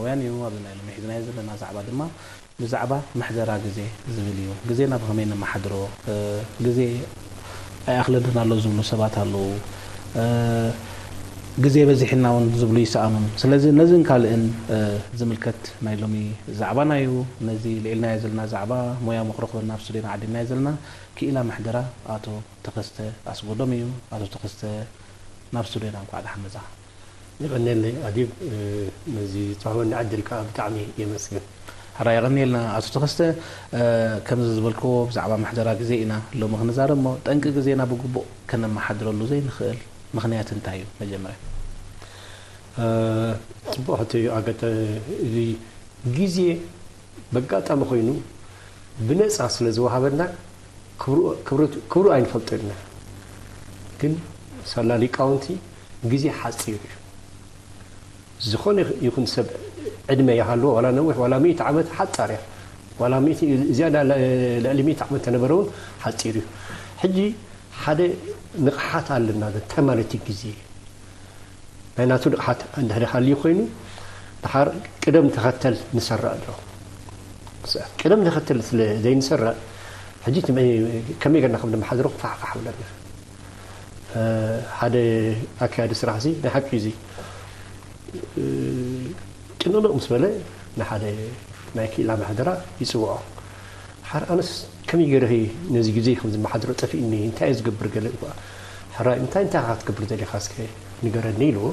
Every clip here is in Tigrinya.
ያን እዩ ኣብዚ ናይ ሎሚ ሒዝናዮ ዘለና ዛዕባ ድማ ብዛዕባ ምሕደራ ግዜ ዝብል እዩ። ግዜና ብኸመይ ነመሓድሮ? ግዜ ኣይኣኽለንን ኣሎ ዝብሉ ሰባት ኣለዉ። ግዜ በዚሕና እውን ዝብሉ ይሰኣኑን። ስለዚ ነዚን ካልእን ዝምልከት ናይ ሎሚ ዛዕባና እዩ። ነዚ ልዒልናዮ ዘለና ዛዕባ ሞያ ምኽሪ ክበና ኣብ ስቱድዮና ዓዲምናዮ ዘለና ክኢላ ምሕደራ ኣቶ ተኸስተ ኣስጎዶም እዩ። ኣቶ ተኸስተ ናብ ስቱድዮና እንኳዕ ደሓን መጻኻ። የቐንየለይ ኣዲብ፣ ነዚ ዝተዋህበኒ ዕድል ከዓ ብጣዕሚ የመስግን። ሕራይ የቐንየልና ኣቶ ተኸስተ። ከምዚ ዝበልክዎ ብዛዕባ ምሕደራ ግዜ ኢና ሎሚ ክንዛረብ እሞ ጠንቂ ግዜና ብግቡእ ከነመሓድረሉ ዘይንኽእል ምኽንያት እንታይ እዩ? መጀመርያ ፅቡቕ ሕቶ እዩ ኣገጠ እዚ ግዜ በጋጣሚ ኮይኑ ብነፃ ስለ ዝወሃበና ክብሩ ኣይንፈልጦ ኢና። ግን ሳላ ሊቃውንቲ ግዜ ሓፂር እዩ። ዝኾነ ይኹን ሰብ ዕድመ ይሃልዎ ዋላ ነዊሕ ዋላ ሚእቲ ዓመት ሓፃር እያ። ዋላ ሚእቲ ዝያዳ ልዕሊ ሚእቲ ዓመት ተነበረ እውን ሓፂር እዩ። ሕጂ ሓደ ንቕሓት ኣለና ተማለቲ ግዜ ናይ ናቱ ንቕሓት እንድሕር ሃልዩ ኮይኑ ድሓር ቅደም ተኸተል ንሰርዕ ኣሎ። ቅደም ተኸተል ስለ ዘይንሰርዕ ሕጂ ከመይ ገርና ከም ንመሓድሮ ፋሕፋሕ ብለና ሓደ ኣካያዲ ስራሕ ሲ ናይ ሓቂ እዚ ጭንቕንቕ ምስ በለ ንሓደ ናይ ክኢላ ምሕደራ ይፅውዖ። ሓር ኣነስ ከመይ ገይረ ነዚ ግዜ ከም ዝመሓድሮ ጠፊእኒ እንታይ እየ ዝገብር ገለ እኳ ሕራይ እንታይ እንታይ ክትገብር ደሊኻ እስከ ንገረኒ ኢልዎ።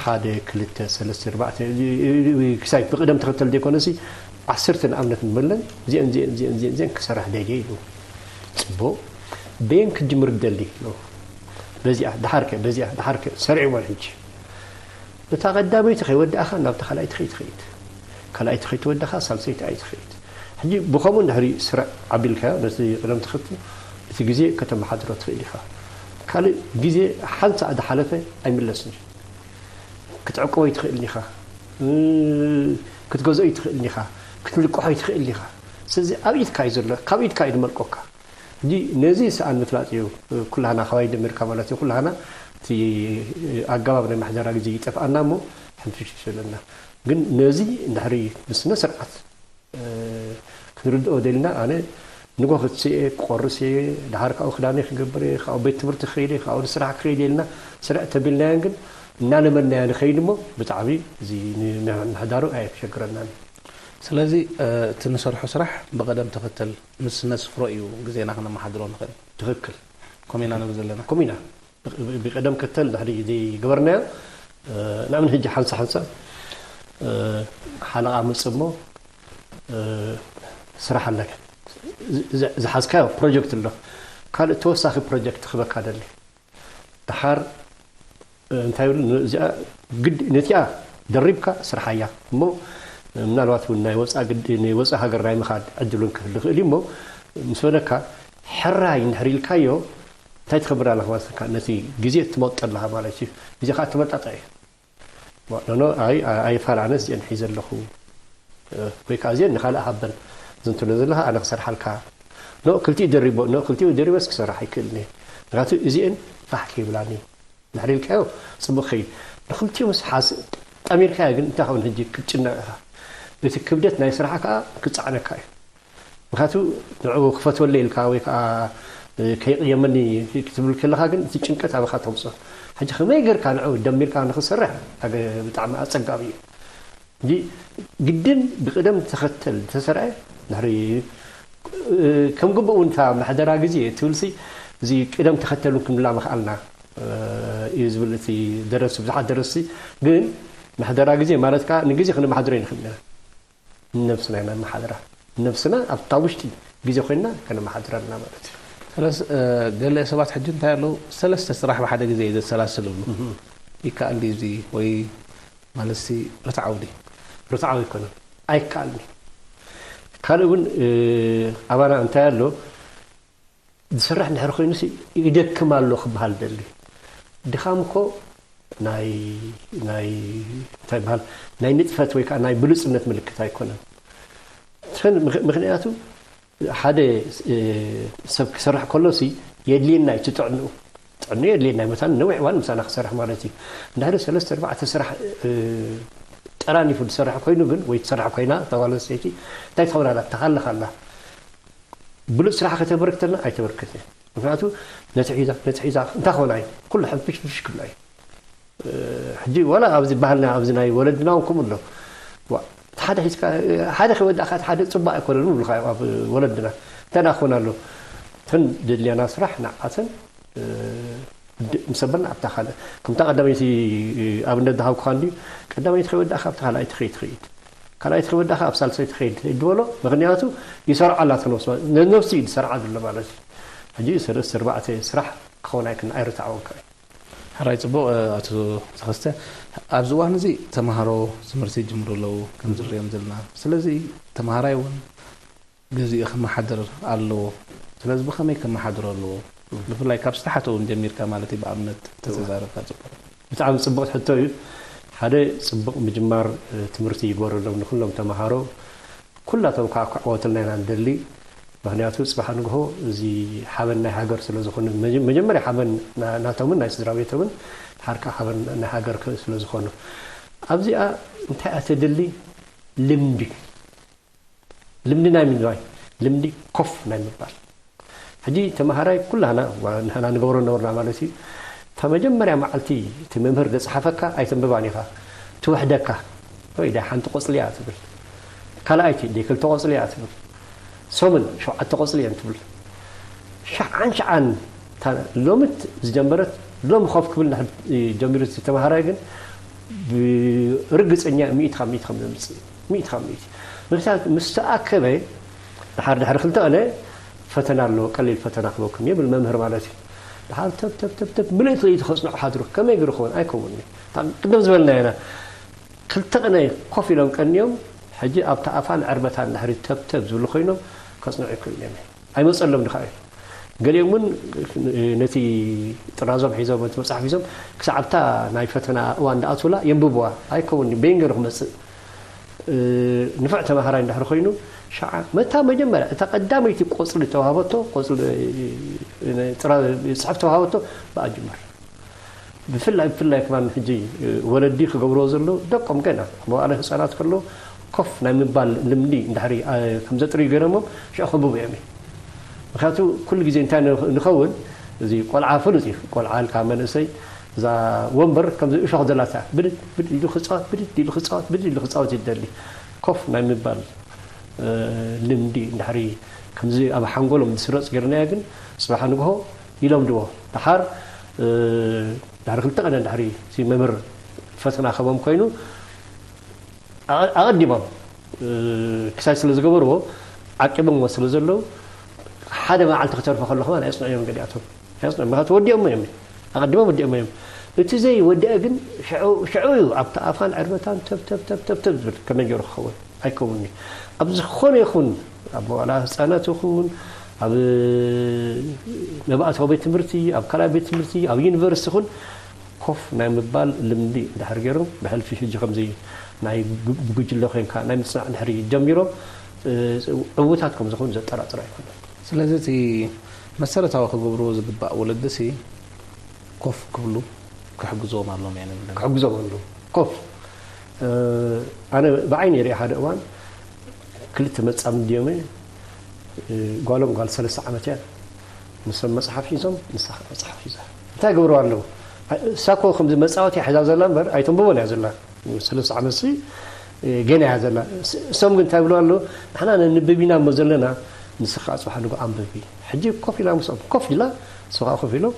ሓደ ክልተ ሰለስተ ኣርባዕተ ክሳይ ብቅደም ተኸተል ዘይኮነሲ ዓሰርተ ንኣብነት ንበለን እዚአን እዚአን እዚአን እዚአን እዚአን ክሰርሕ ደልየ ኢሉ። ፅቡቅ በየን ክጅምር ደሊ ኢሉ። በዚኣ ድሓርከ በዚኣ ድሓርከ ሰሪዑ ማለት ሕጂ እታ ቀዳመይቲ ከይወዳእኻ ናብታ ካልኣይቲ ከይትኸይድ ካልኣይቲ ከይትወዳእኻ ሳልሰይቲ ኣይትኸይድ። ሕጂ ብኸምኡ እንድሕሪ ስርዕ ኣቢልካዮ ነቲ ቅደም ተኸተል እቲ ግዜ ከተመሓድሮ ትኽእል ኢኻ። ካልእ ግዜ ሓንሳእ ዝሓለፈ ኣይምለስን እዩ። ክትዕቅቦ ኣይትኽእልን ኢኻ፣ ክትገዝኦ ኣይትኽእልን ኢኻ፣ ክትልቅሖ ኣይትኽእልን ኢኻ። ስለዚ ኣብ ኢድካ እዩ ዘሎ፣ ካብ ኢድካ እዩ ዝመልቆካ። ሕጂ ነዚ ሰኣን ምፍላጥ እዩ ኩላህና ካባይ ደሚርካ ማለት እዩ ኩላህና እቲ ኣገባብ ናይ ምሕደራ ግዜ ይጠፍኣና እሞ ሕንፍሽፍሽ ይብለና። ግን ነዚ እንድሕሪ ብስነ ስርዓት ክንርድኦ ደሊና ኣነ ንጎ ክትስእ እየ ክቆርስ እየ ድሓር ካብኡ ክዳነይ ክገብር እየ ካብኡ ቤት ትምህርቲ ክኸይድ እየ ካብኡ ንስራሕ ክኸይድ እየ ኢልና ስርዕ ተቢልናዮን ግን እናለመድናዮ ንኸይድ እሞ ብጣዕሚ እዚ ንምሕዳሩ ኣየሸግረናን እዩ። ስለዚ እቲ ንሰርሖ ስራሕ ብቐደም ተኸተል ምስ ነስፍሮ እዩ ግዜና ክነመሓድሮ ንኽእል። ትኽክል። ከምኡ ኢና ንብል ዘለና። ከምኡ ኢና። ብቐደም ከተል ድሕሪ ዘይገበርናዮ ንኣብነት ሕጂ ሓንሳ ሓንሳ ሓለቓ መፅ እሞ ስራሕ ኣለካ ዝሓዝካዮ ፕሮጀክት ኣሎ ካልእ ተወሳኺ ፕሮጀክት ክበካ ደሊ ድሓር እንታይ ይብሉ እዚኣ ግድ ነቲኣ ደሪብካ ስርሓያ እሞ ምናልባት እውን ናይ ወፃ ግዲ ናይ ወፃ ሃገር ናይ ምኻድ ዕድሉን ክህሉ ይኽእል እዩ እሞ ምስ በለካ ሕራይ እንድሕር ኢልካዮ እንታይ ትኸብር ኣለኻ ማለት ነቲ ግዜ ትመጦ ኣለኻ ማለት እዩ። ግዜ ከዓ ተመጣጣ እዩ። ኖኖ ኣይ ኣይፋል ኣነ እዚአን ሒዘ ኣለኹ ወይ ከዓ እዚአን ንካልእ ሃበን ዝንትሎ ዘለካ ኣነ ክሰርሓልካ ኖ ክልቲኡ ደሪቦ ኖ ክልቲኡ ደሪበስ ክሰርሕ ኣይክእልን እየ። ምክንያቱ እዚአን ፋሕ ከይብላኒ ድሕሪ ኢልካዮ ፅቡቅ ከይድ ንክልቲኡ ምስ ሓስ ጠሚርካዮ ግን እንታይ ከውን ሕጂ ክትጭነቅ ኢካ። እቲ ክብደት ናይ ስራሓ ከዓ ክፃዕነካ እዩ። ምክንያቱ ንዕኡ ክፈትወለይ ኢልካ ወይ ከዓ ከይቕየመኒ ክትብል ከለካ ግን እቲ ጭንቀት ኣበካ ተምፅኦ። ሕጂ ከመይ ገርካ ንዕኡ ደሚርካ ንክሰርሕ ብጣዕሚ ኣፀጋሚ እዩ። እንጂ ግድን ብቅደም ተኸተል ተሰርዐ ድሕሪ ከም ግቡእ እውን እታ መሕደራ ግዜ ትብልሲ እዚ ቅደም ተኸተል እውን ክንብላ ምኽኣልና እዩ ዝብል እቲ ደረሲ ብዙሓት ደረሲ ግን መሕደራ ግዜ ማለት ከዓ ንግዜ ክንመሓድሮ ይንኽእል ኢና። ንነብስና ኢና ንመሓድራ። ንነብስና ኣብታ ውሽጢ ግዜ ኮይንና ከነመሓድራ ኣለና ማለት እዩ። ስለዚ ገለ ሰባት ሕጂ እንታይ ኣለዉ ሰለስተ ስራሕ ብሓደ ግዜ እዩ ዘሰላስል እብሉ። ይከኣል ድዩ እዚ ወይ ማለትሲ ርትዓዊ ድዩ? ርትዓዊ ኣይኮነን። ኣይከኣልን እዩ። ካልእ እውን ኣባና እንታይ ኣሎ ዝሰርሕ እንድሕር ኮይኑሲ ይደክም ኣሎ ክበሃል ደሊ። ድኻም እኮ ናይ ናይ እንታይ ይበሃል ናይ ንጥፈት ወይ ከዓ ናይ ብሉፅነት ምልክት ኣይኮነን። ምክንያቱ ሓደ ሰብ ክሰርሕ ከሎ ሲ የድልየና እዩ እቲ ጥዕንኡ። ጥዕንኡ የድልየና እዩ። መታን ነዊሕ እዋን ምሳና ክሰርሕ ማለት እዩ። እንድሕሪ ሰለስተ ኣርባዕተ ስራሕ ጠራኒፉ ዝሰርሕ ኮይኑ ግን ወይ ትሰርሕ ኮይና እታ ጓል ኣንስተይቲ እንታይ ትኸውን ኣላ? ትተኻለኽ ኣላ። ብሉፅ ስራሕ ከተበርክተልና ኣይተበርክትን። ምክንያቱ ነቲ ሒዛ ነቲ ሒዛ እንታይ ክኾና እዩ? ኩሉ ሕንፍሽፍሽ ክብላ እዩ። ሕጂ ዋላ ኣብዚ ባህልና ኣብዚ ናይ ወለድና እውን ከምኡ ኣሎ። ዋ፣ እቲ ሓደ ሒዝካ ሓደ ከይወዳእካ እቲ ሓደ ፅቡቅ ኣይኮነን ይብሉካ እዮም ኣብ ወለድና። እንታይ ደኣ ክኾን ኣሎ? እተን ደድልያና ስራሕ ንዓተን ምስ ኣበልና ኣብታ ካልእ ከምታ ቀዳመይቲ ኣብነት ዝሃብኩኻ እንድዩ። ቀዳመይቲ ከይወዳእካ ኣብታ ካልኣይቲ ከይትኸይድ ካልኣይቲ ከይወዳእካ ኣብ ሳልሰይቲ ከይድ ዝበሎ ምክንያቱ ይሰርዓ ኣላ ነብሲ እዩ ዝሰርዓ ዘሎ ማለት እዩ። ሕጂ ሰለስተ ኣርባዕተ ስራሕ ክኸውን ኣይክን ኣይርትዓወካ እዩ። ሕራይ ጽቡቕ። ኣቶ ተኸስተ፣ ኣብዚ እዋን እዚ ተምሃሮ ትምህርቲ ይጅምሩ ኣለዉ ከም ዝርእዮም ዘለና። ስለዚ ተምሃራይ እውን ገዚኡ ከመሓድር ኣለዎ። ስለዚ ብኸመይ ከመሓድሮ ኣለዎ? ብፍላይ ካብ ዝተሓተ እውን ጀሚርካ ማለት እዩ። ብኣብነት ተተዛረብካ ጽቡቕ። ብጣዕሚ ጽቡቕ ሕቶ እዩ። ሓደ ጽቡቕ ምጅማር ትምህርቲ ይግበረሎም ንኩሎም ተምሃሮ። ኩላቶም ከዓ ክዕወቱልና ኢና ንደሊ። ምክንያቱ ፅባሕ ንግሆ እዚ ሓበን ናይ ሃገር ስለ ዝኾኑ መጀመርያ ሓበን ናቶምን ናይ ስድራ ቤቶምን ሓርካ ሓበን ናይ ሃገር ስለ ዝኾኑ ኣብዚኣ እንታይ ኣተድሊ ልምዲ ልምዲ ናይ ምንባይ ልምዲ ኮፍ ናይ ምባል ሕጂ ተምሃራይ ኩላና ንሕና ንገብሮ ነበርና ማለት እዩ። እታ መጀመርያ መዓልቲ እቲ መምህር ዘፅሓፈካ ኣይተንብባን ኢኻ ትውሕደካ ወይ ዳ ሓንቲ ቆፅሊ እያ ትብል ካልኣይቲ ደ ክልተ ቆፅሊ እያ ትብል ሰሙን ሸውዓተ ቆፅሊ እየን ትብል ሸዓን ሸዓን ሎምት ዝጀመረት ሎም ኮፍ ክብል ጀሚሩ ተምሃራይ ግን ብርግፀኛ ሚእቲ ካብ ሚእቲ ከም ዘምፅእ ሚእቲ ካብ ሚእቲ ምክንያቱ ምስ ተኣከበ ድሓር ድሕሪ ክልተ ቀነ ፈተና ኣሎ ቀሊል ፈተና ክበኩም ይብል መምህር ማለት እዩ ድሓር ተብ ተብ ተብ ተብ ምልእቲ ለይቲ ከፅንዑ ሓድሩ ከመይ ገይሩ ክኸውን ኣይከውን እዩ ቅድም ዝበልና ኢና ክልተ ቀነ ኮፍ ኢሎም ቀንዮም ሕጂ ኣብታ ኣፋን ዕርበታን ድሕሪ ተብ ተብ ዝብሉ ኮይኖም ከፅንዑ ይክእሉ እዮም ኣይመፀሎም ድካ እዩ ገሊኦም እውን ነቲ ጥራዞም ሒዞም ነቲ መፅሓፍ ሒዞም ክሳዕ ኣብታ ናይ ፈተና እዋን ዳኣትውላ የንብብዋ ኣይከውን በይን ገይሩ ክመፅእ ንፍዕ ተማሃራይ እንድሕር ኮይኑ ሸዓ መታ መጀመርያ እታ ቀዳመይቲ ቆፅሊ ተዋሃበቶ ቆፅሊ ፅሑፍ ተዋሃበቶ ብኣ ጅመር ብፍላይ ብፍላይ ከማን ሕጂ ወለዲ ክገብርዎ ዘለዉ ደቆም ገና መዋእለ ህፃናት ከለዉ ኮፍ ናይ ምባል ልምዲ እንድሕሪ ከም ዘጥርዩ ገይሮሞም ሽዑ ከንብቡ እዮም ምክንያቱ ኩሉ ግዜ እንታይ ንኸውን እዚ ቆልዓ ፍሉጥ እዩ ቆልዓ ልካ መንእሰይ እዛ ወንበር ከምዚ እሾኽ ዘላታ ብድድ ብድድ ኢሉ ክፃወት ብድድ ኢሉ ክፃወት ብድድ ኢሉ ክፃወት ይደሊ ኮፍ ናይ ምባል ልምዲ እንድሕሪ ከምዚ ኣብ ሓንጎሎም ዝስረፅ ገይርናዮ ግን ፅባሕ ንግሆ ይለምድዎ ድሓር ድሕሪ ክልተ ቀነ ድሕሪ እቲ መምህር ፈተና ከቦም ኮይኑ ኣቐዲሞም ክሳይ ስለ ዝገበርዎ ዓቂቦምዎ ስለ ዘለዉ ሓደ መዓልቲ ክተርፎ ከሎ ከማን ኣየፅንዕዮም ገሊኣቶም ኣየፅንዕዮም ምክንያቱ ወዲኦሞ እዮም ኣቐዲሞም ወዲኦሞ እዮም እቲ ዘይወደአ ግን ሽዑ እዩ ኣብቲ ኣፋን ዕርበታን ተብተብተብተብ ዝብል ከመይ ገይሩ ክኸውን ኣይከውንኒ ኣብ ዝኾነ ይኹን ኣብ መዋላ ህፃናት ይኹን ኣብ መባእታዊ ቤት ትምህርቲ ኣብ ካልኣይ ቤት ትምህርቲ ኣብ ዩኒቨርሲቲ ይኹን ኮፍ ናይ ምባል ልምዲ እንድሕር ገይሮም ብሕልፊ ሕጂ ከምዚ ናይ ብጉጅለ ኮይንካ ናይ ምፅናዕ ድሕሪ ጀሚሮም ዕዉታት ከም ዝኾኑ ዘጠራጥር ኣይኮነን። ስለዚ እቲ መሰረታዊ ክገብርዎ ዝግባእ ወለዲ ሲ ኮፍ ክብሉ ክሕግዝዎም ኣሎም እየ ንብል። ክሕግዞም ኣሎ ኮፍ ኣነ ብዓይኒ ሪኣ ሓደ እዋን ክልተ መጻምዲ ድዮም ጓሎም ጓል ሰለስተ ዓመት እያ ንሶም መጽሓፍ ሒዞም ንሳ ከዓ መጽሓፍ ሒዛ እንታይ ገብርዋ ኣለዉ እሳ ኮ ከምዚ መጻወቲ ሒዛ ዘላ እምበር ኣይተንብቦን እያ ዘላ ሰለስተ ዓመት ሲ ገና እያ ዘላ እሶም ግን እንታይ ብልዋ ኣለዉ ንሕና ነንብብ ኢና እሞ ዘለና ንስኻ ከዓ ጽባሕ ንግሆ ኣንብቢ ሕጂ ኮፍ ኢላ ምስኦም ኮፍ ኢላ ንሶም ከዓ ኮፍ ኢሎም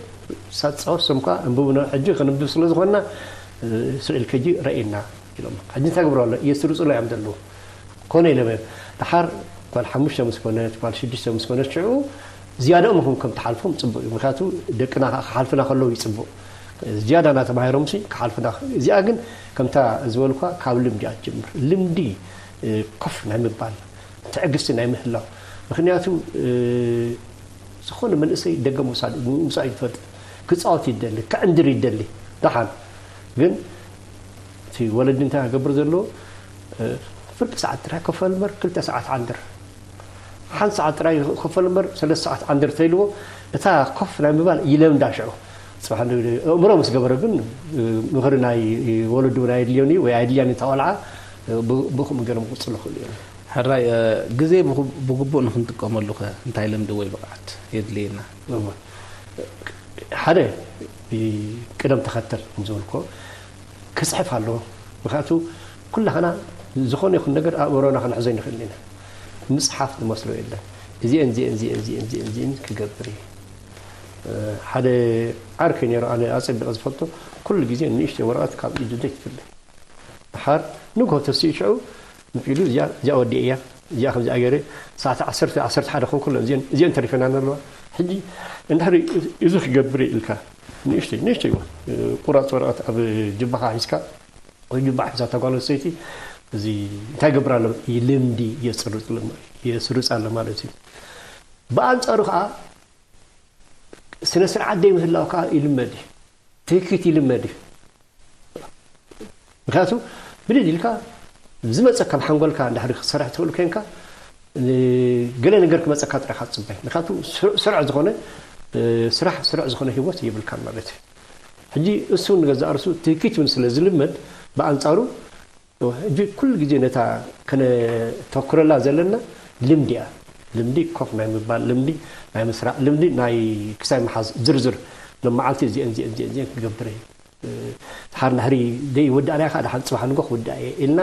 እሳ ትጻወት እሶም ከዓ ኣንብቡና ሕጂ ከንብብ ስለ ዝኾንና ስእልከ ሕጂ ረእየና ኢሎም ሕጂ እንታይ ገብሩ ኣሎ እየስርጹ እዮም ዘለዉ ኮነ ኢሎም እዮም ደሓር ጓል ሓሙሽተ ምስ ኮነት ጓል ሽዱሽተ ምስ ኮነት ሽዑ ዝያድኦም ኹም ከም ትሓልፎም ፅቡቅ እዩ ምክንያቱ ደቅና ከዓ ክሓልፍና ከለዉ ይፅቡቅ ዝያዳ እናተማሂሮም ሲ ክሓልፍና እዚኣ ግን ከምታ ዝበልኳ ካብ ልምዲ እያ ትጅምር ልምዲ ኮፍ ናይ ምባል ትዕግስቲ ናይ ምህላው ምክንያቱ ዝኾነ መንእሰይ ደገ ምውሳድ ምውሳእ ይፈልጥ ክፃወት ይደሊ ክዕንድር ይደሊ ደሓን ግን እቲ ወለዲ እንታይ ክገብር ዘለዎ ፍርቂ ሰዓት ጥራይ ከፈል እምበር ክልተ ሰዓት ዓንድር ሓንቲ ሰዓት ጥራይ ከፈል እምበር ሰለስተ ሰዓት ዓንድር ተይልዎ እታ ኮፍ ናይ ምባል ይለምዳ ሽዑ ጽባሕ ኣእምሮ ምስ ገበረ ግን ምኽሪ ናይ ወለዱ ናይ ኣድልዮን እዩ ወይ ኣድልያን እታ ቆልዓ ብኡ ገይሮም ክቕጽሉ ይኽእሉ እዮም። ሕራይ ግዜ ብግቡእ ንክንጥቀመሉ ከ እንታይ ልምዲ ወይ ብቕዓት የድልየና? ሓደ ቅደም ተኸተል ዝብልኮ ክፅሕፍ ኣለዎ። ምክንያቱ ኩላኸና ዝኾነ ይኹን ነገር ኣብ እሮና ክንሕዞ ንኽእል ኢና። ምፅሓፍ ዝመስሎ የለን። እዚአን እዚአን እዚአን እዚአን እዚአን እዚአን ክገብር እዩ። ሓደ ዓርከይ ነይሩ፣ ኣነ ኣፀቢቐ ዝፈልጦ፣ ኩሉ ግዜ ንእሽተይ ወረቐት ካብ ኢዱ ዘይትፍለ። ድሓር ንግሆ ተስኡ ሽዑ ንፊሉ እዚኣ እዚኣ ወዲአ እያ፣ እዚኣ ከምዚኣ ገይረ፣ ሰዓት ዓሰርተ፣ ዓሰርተ ሓደ ክኸውን ከሎ እዚአን እዚአን ተሪፈናና ኣለዋ። ሕጂ እንድሕሪ እዚ ክገብር ኢልካ ንእሽተይ ንእሽተይ ቁራፅ ወረቐት ኣብ ጅባኻ ሒዝካ ወይ ጅባኣ ሒዛ እታ ጓል ኣንስተይቲ እዚ እንታይ ይገብር ኣሎ? ልምዲ የስርፅ ኣሎ ማለት እዩ። ብኣንፃሩ ከዓ ስነ ስርዓት ዘይምህላው ከዓ ይልመድ እዩ። ትህኪት ይልመድ እዩ። ምክንያቱ ብድድ ኢልካ ዝመፀካ ብሓንጎልካ እንድሕሪ ክትሰርሕ ትኽእል ኮይንካ ገለ ነገር ክመፀካ ጥራይ ኢኻ ትፅበይ። ምክንያቱ ስሩዕ ዝኾነ ስራሕ ስሩዕ ዝኾነ ህይወት የብልካን ማለት እዩ። ሕጂ እሱ ንገዛእ ርእሱ ትህኪት እውን ስለ ዝልመድ ብኣንፃሩ ሕጂ ኩሉ ግዜ ነታ ከነተኩረላ ዘለና ልምዲ እያ። ልምዲ ኮፍ ናይ ምባል ልምዲ ናይ ምስራዕ ልምዲ ናይ ክሳይ ምሓዝ ዝርዝር ሎም መዓልቲ እዚአን እዚአን እዚአን እዚአን ክገብር እየ። ድሓር ናህሪ ደይ ወዳእናዮ ከዓ ደሓን ፅባሕ ንጎ ክውዳእ እየ ኢልና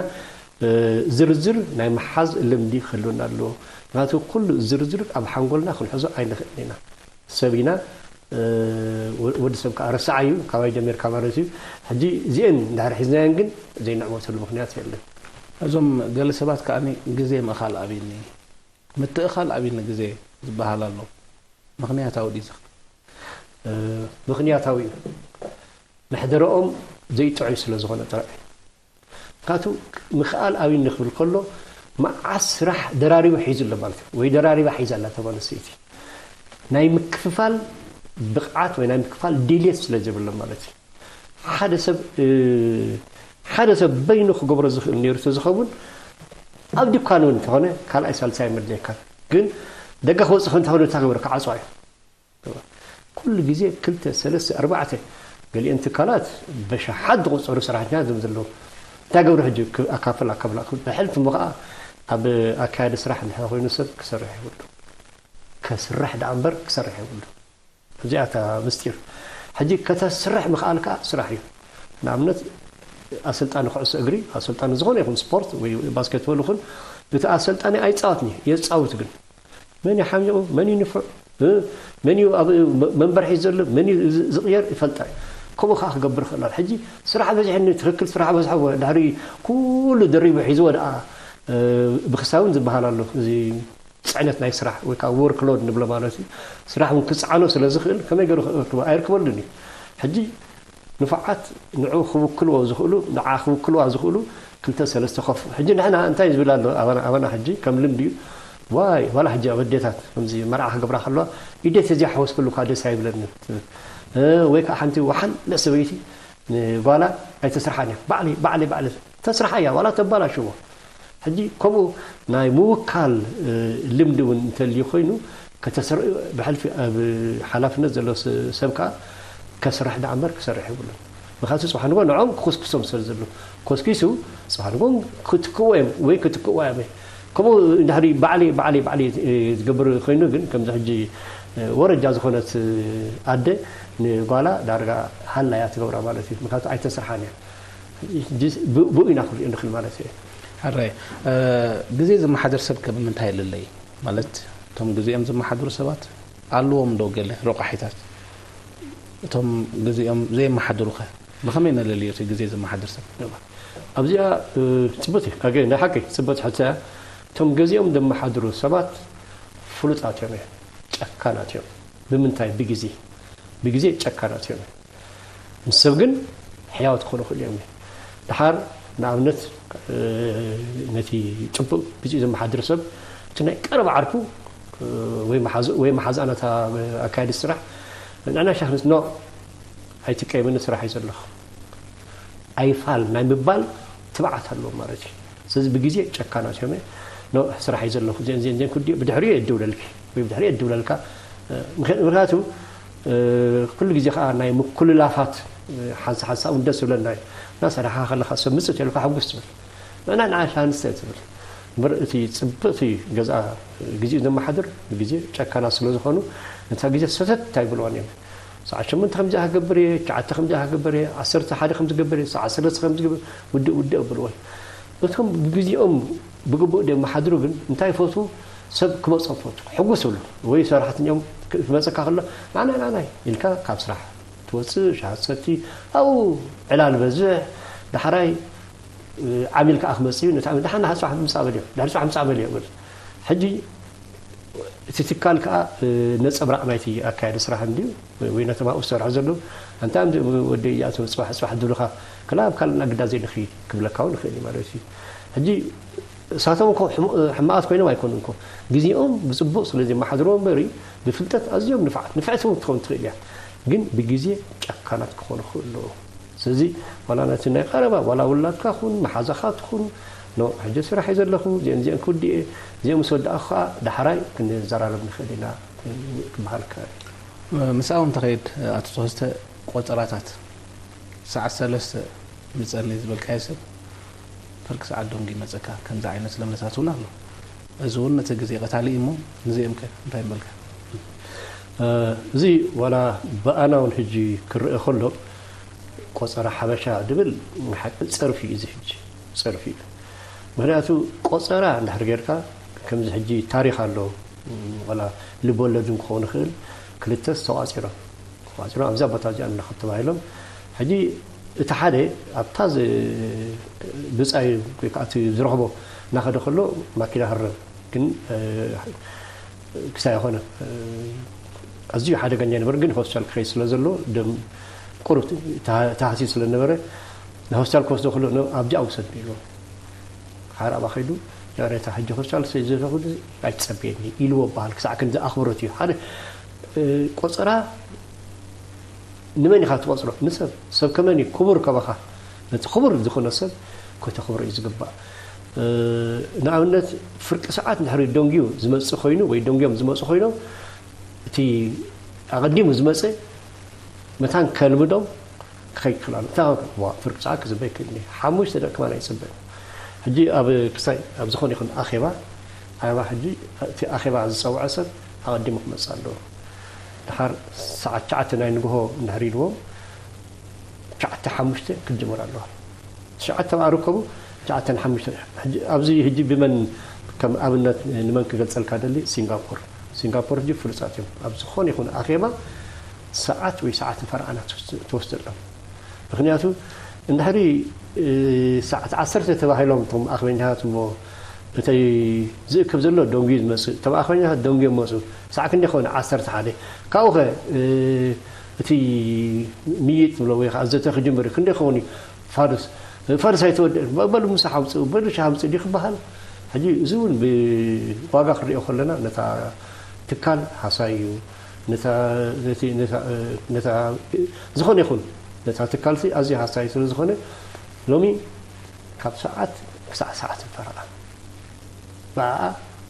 ዝርዝር ናይ ምሓዝ ልምዲ ክህልወና ኣለዎ። ምክንያቱ ኩሉ ዝርዝር ኣብ ሓንጎልና ክንሕዞ ኣይንኽእል ኢና። ሰብ ኢና። ወዲ ሰብ ከዓ ረሳዓ እዩ፣ ካባይ ጀሚርካ ማለት እዩ። ሕጂ እዚአን እንድሕር ሒዝናየን ግን ዘይንዕወተሉ ምክንያት የለን። እዞም ገለ ሰባት ከዓ ግዜ ምእኻል ኣብይኒ፣ ምትእኻል ኣብይኒ ግዜ ዝበሃል ኣሎ። ምኽንያታዊ ድዩ ዝኽእል? ምኽንያታዊ እዩ። መሕደረኦም ዘይጥዑይ ስለ ዝኾነ ጥራይ። ምክንያቱ ምኽኣል ኣብይኒ ክብል ከሎ መዓስ ስራሕ ደራሪቡ ሒዙ ኣሎ ማለት እዩ፣ ወይ ደራሪባ ሒዛ ኣላ ተጓል ኣንስተይቲ። ናይ ምክፍፋል ብቕዓት ወይ ናይ ምክፋል ድልየት ስለ ዘይብሎም ማለት እዩ። ሓደ ሰብ ሓደ ሰብ በይኑ ክገብሮ ዝኽእል ነይሩ ተዝኸውን ኣብ ድኳን እውን እንተኾነ ካልኣይ ሳልሳይ መድለየካን ግን ደገ ክወፅእ እንተኾነ እንታይ ክገብረካ ዓፅዋ እዩ። ኩሉ ግዜ ክልተ ሰለስተ ኣርባዕተ ገሊአን ትካላት በሸሓት ዝቑፀሩ ሰራሕተኛታት እዮም ዘለዉ። እንታይ ገብሩ ሕጂ ኣካፍል ኣካፍል ብሕልፊ እሞ ከዓ ኣብ ኣካያዲ ስራሕ እንድሕር ኮይኑ ሰብ ክሰርሕ ይብሉ። ከስርሕ ደኣ እምበር ክሰርሕ ይብሉ። እዚኣ እታ ምስጢር። ሕጂ ከተስርሕ ምኽኣል ከዓ ስራሕ እዩ። ንኣብነት ኣሰልጣኒ ኩዕሶ እግሪ፣ ኣሰልጣኒ ዝኾነ ይኹን ስፖርት ወይ ባስኬትቦል ይኹን እቲ ኣሰልጣኒ ኣይፃወትን እዩ፣ የፃውት ግን መን እዩ ሓሚቑ፣ መን እዩ ንፉዕ፣ መን እዩ ኣብ መንበር ሒዙ ዘሎ፣ መን እዩ ዝቕየር ይፈልጣ እዩ። ከምኡ ከዓ ክገብር ይኽእል ኣሎ። ሕጂ ስራሕ በዚሕኒ ትኽክል ስራሕ በዝሐዎ ድሕሪ ኩሉ ደሪቡ ሒዝዎ ደኣ ብክሳውን ዝበሃል ኣሎ። እዚ ፅዕነት ናይ ስራሕ ወይ ከዓ ወርክ ሎድ ንብሎ ማለት እዩ። ስራሕ እውን ክፅዓኖ ስለ ዝኽእል ከመይ ገይሩ ክእክቦ ኣይርክበሉን እዩ። ሕጂ ንፉዓት ንዑ ክውክልዎ ዝኽእሉ ንዓ ክውክልዋ ዝኽእሉ ክልተ ሰለስተ ኮፍ ሕጂ ንሕና እንታይ ዝብል ኣሎ ኣባና ኣባና ሕጂ ከም ልምዲ እዩ። ዋይ ዋላ ሕጂ ኣብ ኣዴታት ከምዚ መርዓ ክገብራ ከለዋ ኢደት እዚኣ ሓወስክሉ እኳ ደስ ኣይብለንን ትብል። ወይ ከዓ ሓንቲ ወሓለ ሰበይቲ ንጓላ ኣይተስርሓን እያ ባዕለይ ባዕለይ ባዕለይ ተስርሓ እያ ዋላ ተባላሽዎ። ሕጂ ከምኡ ናይ ምውካል ልምዲ እውን እንተልዩ ኮይኑ ከተስር ብሕልፊ ኣብ ሓላፍነት ዘሎ ሰብ ከዓ ከስራሕ ደኣ እምበር ክሰርሕ የብሉን። ምክንያቱ ፅባሕ ንጎ ንዖም ክኩስኩሶም ስለ ዘሎ ኮስኪሱ ፅባሕ ንጎ ክትክእዎ እዮም ወይ ክትክእዋ እዮም። ከምኡ እንድሕሪ ባዕሊ ባዕሊ ባዕሊ ዝገብር ኮይኑ ግን ከምዚ ሕጂ ወረጃ ዝኾነት ኣደ ንጓላ ዳርጋ ሃላያ ትገብራ ማለት እዩ። ምክንያቱ ኣይተስርሓን እያ። ብኡ ኢና ክንሪኦ ንኽእል ማለት እዩ። ሕራይ ግዜ ዝመሓደር ሰብ ከ ብምንታይ ይልለይ? ማለት እቶም ግዜኦም ዝመሓድሩ ሰባት ኣለዎም ዶ ገለ ረቋሒታት? እቶም ግዜኦም ዘየመሓድሩ ከ ብኸመይ ነለልዮ እቲ ግዜ ዘመሓድር ሰብ? ኣብዚኣ ፅቡት እዩ። ናይ ሓቂ ፅቡት ሕቶ እያ። እቶም ግዜኦም ዘመሓድሩ ሰባት ፍሉጣት እዮም፣ ጨካናት እዮም። ብምንታይ? ብግዜ ብግዜ ጨካናት እዮም። ምስ ሰብ ግን ሕያዋት ክኾኑ ይኽእሉ እዮም። ድሓር ንኣብነት ነቲ ፅቡቕ ግዜኡ ዘመሓድር ሰብ እቲ ናይ ቀረባ ዓርኩ ወይ መሓዝኡ ወይ መሓዝኣ ነታ ኣካያዲ ስራሕ ንዕና ሻክንስ ኖ ኣይትቀየምኒ ስራሕ እዩ ዘለኹ ኣይፋል ናይ ምባል ትብዓት ኣለዎም ማለት እዩ። ስለዚ ብግዜ ጨካናት እዮም። ኖ ስራሕ እዩ ዘለኹ እዚአን እዚአን እዚአን ክዲኡ ብድሕሪኡ እየ እድውለልኪ ወይ ብድሕሪኡ እየ እድውለልካ። ምክንያቱ ኩሉ ግዜ ከዓ ናይ ምኩልላፋት ሓንሳ ሓንሳብ እውን ደስ ዝብለና እዩ። እና ሰሪሓ ከለካ ሰብ ምፅእ ተልካ ሕጉስ ትብል። ንዕና ንዓ ሻንስተ ትብል። እምበር እቲ ፅብቕቲ ገዛ ግዜኡ ዘመሓድር ብግዜ ጨካና ስለ ዝኾኑ ነታ ግዜ ሰተት ኣይብልዋን እዮም። ሰዓት ሸሞንተ ከምዚኣ ክገብር እየ፣ ትሽዓተ ከምዚኣ ክገብር እየ፣ ዓሰርተ ሓደ ከምዚ ክገብር እየ፣ ሰዓት ሰለስተ ከምዚ ክገብር፣ ውድእ ውድእ ኣብልዎ። እቶም ብግዜኦም ብግቡእ ደመሓድሩ ግን እንታይ ይፈትዉ? ሰብ ክመጾም ይፈትዉ። ሕጉስ ይብሉ። ወይ ሰራሕተኛኦም ክመጸካ ከሎ ናናይ ናናይ ኢልካ ካብ ስራሕ ትወጽእ፣ ሻሂ ትሰቲ፣ ኣብኡ ዕላል በዝሕ፣ ዳሕራይ ዓሚል ከዓ ክመጽእ እዩ። ነቲ ዓሚል ደሓን ደሓን ጽባሕ ምጻእ በልዮ፣ ድሕሪ ጽባሕ ምጻእ በልዮ ይብል። ሕጂ እቲ ትካል ከዓ ነጸብራቕ ናይቲ ኣካያዲ ስራሕ እንድዩ፣ ወይ ነቶም ኣብኡ ዝሰርሑ ዘለዉ ኣንታ ወደይ እዚኣቶም ጽባሕ ጽባሕ ዝብሉኻ ከላ ኣብ ካልእ ኣግዳ ዘይንኽይድ ክብለካ እውን ይኽእል እዩ ማለት እዩ። ሕጂ እሳቶም እኮ ሕሙ- ሕማቓት ኮይኖም ኣይኮኑን እኮ፣ ግዜኦም ብጽቡቕ ስለ ዘመሓድርዎ እምበሪ ብፍልጠት ኣዝዮም ንፋዓት፣ ንፍዕቲ እውን ክትኸውን ትኽእል እያ፣ ግን ብግዜ ጨካናት ክኾኑ ይኽእሉ ኣለዉ። ስለዚ ዋላ ነቲ ናይ ቀረባ ዋላ ውላድካ ኩን መሓዛኻ ትኹን ኖ ሕጂ ስራሕ እዩ ዘለኹ፣ እዚአን እዚአን ክውድእ እየ፣ እዚኦም ምስ ወዳእኹ ከዓ ዳሕራይ ክንዘራረብ ንኽእል ኢና ክበሃል ይከኣል። ምስኣ እውን ተኸይድ ኣቶ ተኸስተ ቆጸራታት ሰዓት ሰለስተ ምጸኒ ዝበልካዮ ሰብ ፍርቂ ሰዓት ደንጉ ይመጸካ ከምዚ ዓይነት ለምነታት እውን ኣሎ። እዚ እውን ነቲ ግዜ ቀታሊ እዩ እሞ ንዚኦም ከ እንታይ ምበልካ? እዚ ዋላ ብኣና እውን ሕጂ ክረአ ከሎ ቆጸራ ሓበሻ ድብል ሓቂ ጸርፊ እዩ እዚ ሕጂ ጸርፊ እዩ። ምክንያቱ ቆጸራ እንድሕር ጌርካ ከምዚ ሕጂ ታሪክ ኣሎ ዋላ ልበወለድ እውን ክኸውን ይኽእል ክልተ ዝተቋጺሮም ተቋጺሮም ኣብዛ ቦታ እዚኣ ንረኽብ ተባሂሎም ሕጂ እቲ ሓደ ኣብታ ዝ- ብጻይ ወይ ከዓ እቲ ዝረኽቦ እናኸደ ከሎ ማኪና ህረም ግን ክሳይ ኣይኮነ ኣዝዩ ሓደገኛ ይነበረ ግን ሆስፒታል ክኸይድ ስለ ዘሎ ደም ቁሩብ ተሃስዩ ስለ ነበረ ንሆስፒታል ክወስዶ ከሎ ኣብዚኣ ውሰድ ኢልዎ ሓር ኣብኣ ከይዱ ይቕሬታ ሕጂ ሆስፒታል ስለዘለኹ ኣይትጸበየኒ ኢልዎ በሃል ክሳዕ ክንዲ ኣኽብሮት እዩ ሓደ ቆጸራ ንመን ኢኻ ትቆጽሮ ንሰብ ሰብ ከመን እዩ ክቡር ከበኻ ነቲ ክቡር ዝኾነ ሰብ ከተኽብሮ እዩ ዝግባእ ንኣብነት ፍርቂ ሰዓት እንድሕሪ ደንጉዩ ዝመጽእ ኮይኑ ወይ ደንጉዮም ዝመጽእ ኮይኖም እቲ ኣቐዲሙ ዝመጽእ መታን ከልምዶም ክኸይድ ክኽእል ኣሎ። እንታይ ፍርቂ ሰዓት ክጽበ ይክእል እየ። ሓሙሽተ ደቂ ከማን ኣይጽበን። ሕጂ ኣብ ክሳይ ኣብ ዝኾነ ይኹን ኣኼባ ኣባ ሕጂ እቲ ኣኼባ ዝጸውዐ ሰብ ኣቐዲሙ ክመጽእ ኣለዎ። ድሓር ሰዓት ትሽዓተ ናይ ንግሆ እንድሕር ኢልዎም ትሽዓተ ሓሙሽተ ክትጅምር ኣለዋ። ትሽዓተ ተባዕ ርከቡ ትሽዓተ ንሓሙሽተ ኣብዚ ሕጂ ብመን ከም ኣብነት ንመን ክገልጸልካ ደሊ ሲንጋፖር ሲንጋፖር ሕጂ ፍሉጻት እዮም ኣብ ዝኾነ ይኹን ኣኼባ ሰዓት ወይ ሰዓት ፈርዓና ትወስደሎም ምክንያቱ እንድሕሪ ሰዓት ዓሰርተ ተባሂሎም እቶም ኣኽበኛታት እሞ እተይ ዝእክብ ዘሎ ደንጉዩ ዝመፅእ እቶም ኣኽበኛታት ደንጉዮም መፁ ሰዓት ክንደይ ከውን ዓሰርተ ሓደ ካብኡ ኸ እቲ ምይጥ ንብሎ ወይ ከዓ ዘተ ክጅምር ክንደይ ከውን እዩ ፋርስ ፋርስ ኣይተወደአን በሉ ምሳሕ ኣምፅኡ በሉ ሻህ ኣምፅኡ ድዩ ክበሃል ሕጂ እዚ እውን ብዋጋ ክንሪኦ ከለና ነታ ትካል ሃሳይ እዩ ዝኾነ ይኹን ነታ ትካልሲ ኣዝዩ ሃሳይ ስለ ዝኾነ ሎሚ ካብ ሰዓት ክሳዕ ሰዓት ፈረቓ ብኣኣ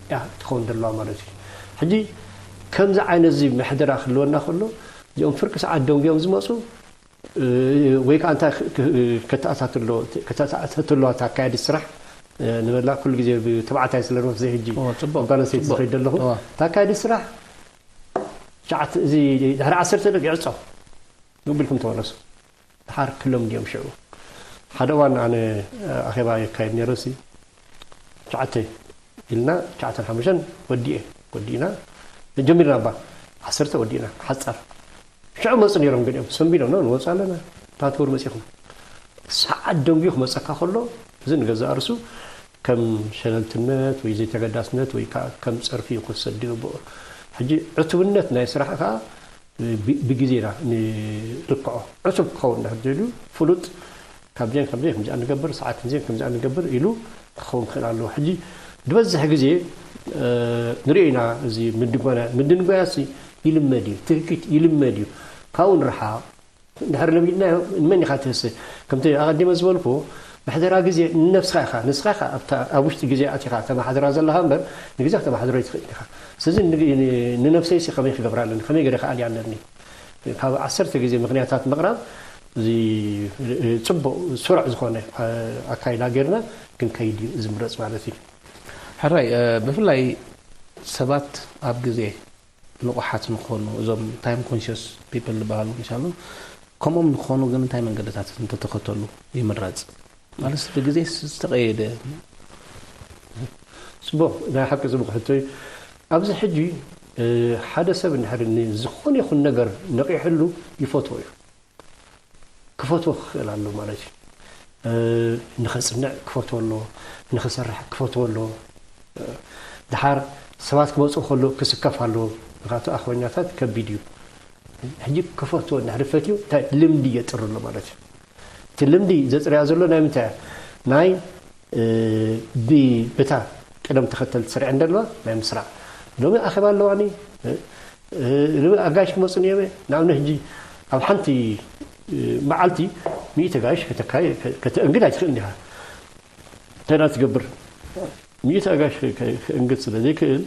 እያ ትኸውን ዘለዋ ማለት እዩ። ሕጂ ከምዚ ዓይነት እዚ ምሕደራ ክህልወና ከሎ እዚኦም ፍርቂ ሰዓት ደንጉዮም ዝመፁ ወይ ከዓ እንታይ ከተኣታትሎ እታ ኣካያዲ ስራሕ ንበላ ኩሉ ግዜ ተባዕታይ ስለ ንወስደ ሕጂ ጓል ኣንስተይቲ ዝኸይድ ዘለኹ እታ ኣካያዲ ስራሕ ሸዓት እዚ ድሕሪ ዓሰርተ ደቂቕ ይዕጾ። ግብ ኢልኩም ተመለሱ። ድሓር ክለምዱ እዮም ሽዑ። ሓደ እዋን ኣነ ኣኼባ የካይድ ነይረ ሲ ትሽዓተ ኢልና ትሽዓተን ሓሙሽተን ወዲኤ ወዲእና ጀሚርና እባ ዓሰርተ ወዲእና ሓጻር ሽዑ መጹ ነይሮም ገሊኦም ሰንቢዶም ነው ንወጹ ኣለና ታትወር መጺኹም ሰዓት ደንጉዩ ክመጸካ ከሎ እዚ ንገዛእ ርሱ ከም ሸለልትነት ወይ ዘይተገዳስነት ወይ ከዓ ከም ጸርፊ እዩ ክወሰድ ዝግብኦ። ሕጂ ዕቱብነት ናይ ስራሕ ከዓ ብግዜና ንልክዖ። ዕቱብ ክኸውን እንድሕር ደልዩ ፍሉጥ ካብዚአን ከምዚአን ከምዚኣ ንገብር፣ ሰዓት ከምዚአን ከምዚኣ ንገብር ኢሉ ክኸውን ክኽእል ኣለዎ። ሕጂ ዝበዝሕ ግዜ ንሪኦ ኢና እዚ ምድንጓያ፣ ምድንጓያሲ ይልመድ እዩ፣ ትህኪት ይልመድ እዩ። ካብኡ ንርሓቕ። እንድሕር ለሚድናዮ ንመን ኢኻ ትህስእ? ከምቲ ኣቐዲመ ዝበልኩ፣ ምሕደራ ግዜ ንነብስኻ ኢኻ። ንስኻ ኢኻ ኣብታ ኣብ ውሽጢ ግዜ ኣቲኻ ተመሓድራ ዘለኻ እምበር ንግዜ ክተመሓድሮ ኣይትኽእልን ኢኻ። ስለዚ ንነብሰይሲ ከመይ ክገብራ ኣለኒ? ከመይ ገይረ ክኣልያ ኣለኒ? ካብ ዓሰርተ ግዜ ምኽንያታት ምቕራብ፣ እዚ ጽቡቕ ስሩዕ ዝኾነ ኣካይዳ ጌርና ክንከይድ እዩ ዝምረጽ ማለት እዩ። ሕራይ፣ ብፍላይ ሰባት ኣብ ግዜ ንቑሓት ንኾኑ፣ እዞም ታይም ኮንሽስ ፒፕል ዝበሃሉ ምሻሉ፣ ከምኦም ንኾኑ ግን እንታይ መንገድታት እንተተኸተሉ ይምረጽ? ማለት ብግዜ ዝተቐየደ። ጽቡቕ፣ ናይ ሓቂ ጽቡቕ ሕቶ እዩ። ኣብዚ ሕጂ ሓደ ሰብ እንድሕር ንዝኾነ ይኹን ነገር ነቒሕሉ ይፈትዎ እዩ። ክፈትዎ ክኽእል ኣሎ ማለት እዩ። ንኸጽንዕ ክፈትዎ ኣሎ፣ ንኸሰርሕ ክፈትዎ ኣሎ። ድሓር ሰባት ክመጽኡ ከሎ ክስከፍ ኣለዎ። ምኽንያቱ ኣኽበኛታት ከቢድ እዩ። ሕጂ ክፈትዎ እንድሕር ፈትዩ እንታይ ልምዲ የጥርሎ ማለት እዩ። እቲ ልምዲ ዘጽርያ ዘሎ ናይ ምንታይ እያ? ናይ ብታ ቅደም ተኸተል ትስርዐ እንደለዋ ናይ ምስራዕ። ሎሚ ኣኼባ ኣለዋኒ፣ ሎሚ ኣጋይሽ ክመፁ እዮም። ንኣብነት ሕጂ ኣብ ሓንቲ መዓልቲ ሚእቲ ኣጋይሽ ከተካይ ከተእንግድ ኣይትኽእል እንዲኻ። እንታይ ትገብር? ሚእቲ ኣጋይሽ ከእንግድ ስለ ዘይክእል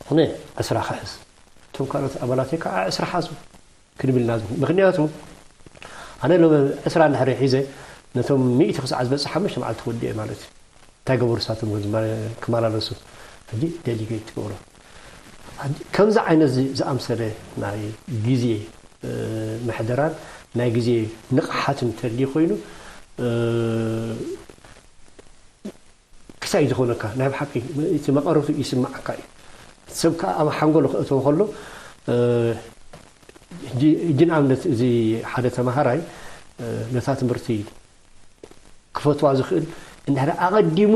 ሕነ ዕስራ ክሕዝ፣ እቶም ካልኦት ኣባላተይ ከዓ ዕስራ ሓዙ ክንብል ኢና። ምኽንያቱ ኣነ ሎሚ ዕስራ እንድሕር ሒዘ ነቶም ሚእቲ ክሳዕ ዝበፅሕ ሓሙሽተ መዓልቲ ክወድእ እየ ማለት እዩ። እንታይ ገበሩ ንሳቶም ክመላለሱ ሕጂ ዴሊጌት ትገብሮ። ከምዚ ዓይነት ዝኣምሰለ ናይ ግዜ ምሕደራን ናይ ግዜ ንቕሓትን ተድልዩ ኮይኑ ክሳይ ዝኾነካ ናይ ብሓቂ እቲ መቐረቱ ይስምዓካ እዩ። ሰብ ከዓ ኣብ ሓንጎሎ ክእተው ከሎ ሕጂ ንኣብነት እዚ ሓደ ተምሃራይ ነታ ትምህርቲ ክፈትዋ ዝኽእል እንድሕር ኣቐዲሙ